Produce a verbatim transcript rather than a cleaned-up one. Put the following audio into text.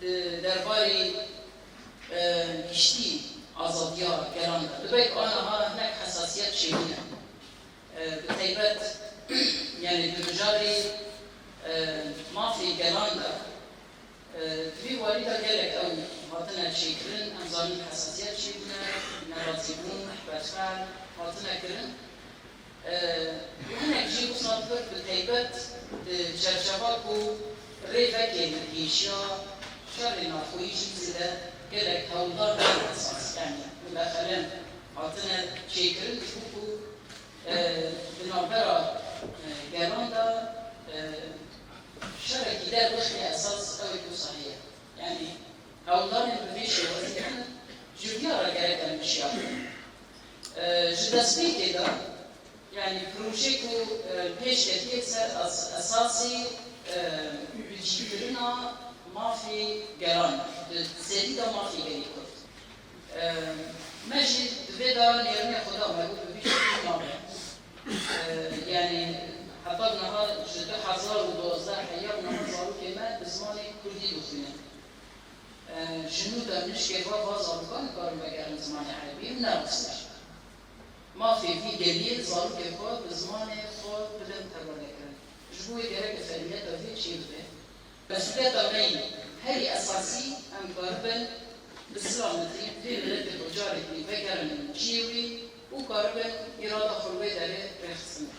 Di derbarê, e, giştî azadiya gelan de. Dibe ku aniha hinek hesasiyet çêbûne. E, bi taybet, yani di mijarê, e, mafê gelan de, e, di vî warî de gelek ew hatine çêkirin, em zanin hesasiyet çêbûne, nerazîbûn, rexber hatine kirin. Û hinek jî wisa pir bi taybet di çerçeva ku rê vekê li pêşiya şerê navxweyî jî zêde gelek hewldar ne esas, yani mudexelen hatine çêkirin ji bo ku, e, di navbera, e, gelan de, e, şerekî der bixine esas ew ê ku wisa heye. Yani hewldanên bi vê şêwazî hene, ji viya re gerek em hişyar bin. E, ji destpêkê de, yani projê ku, e, pêş ketiye ser es-, esasî, e, bicîkirina mafê gelan, di serî de mafê gelê Kurd. E, me jî di vê de nêrînê xwe da me got bi vî şeklî nabe. E, yani heta niha ji du hezar û duwazdeh heya niha zarokê me bi zimanê Kurdî dixwînin. E, ji nû de nişkê va, va zarokan karin vegerin zimanê erebî, neresne. Mafê vî geliyê zarokê xwe bi zimanê xwe bidin perwerdekirin. Ji bo wê gereke fermiyeta vê çêbibe. Mesûliyeta me yî herî esasî, em karibin bi silametî vê miletê xwe carekî vegerinin cihê wî û karibin îrada xwe li wê derê rêxistin.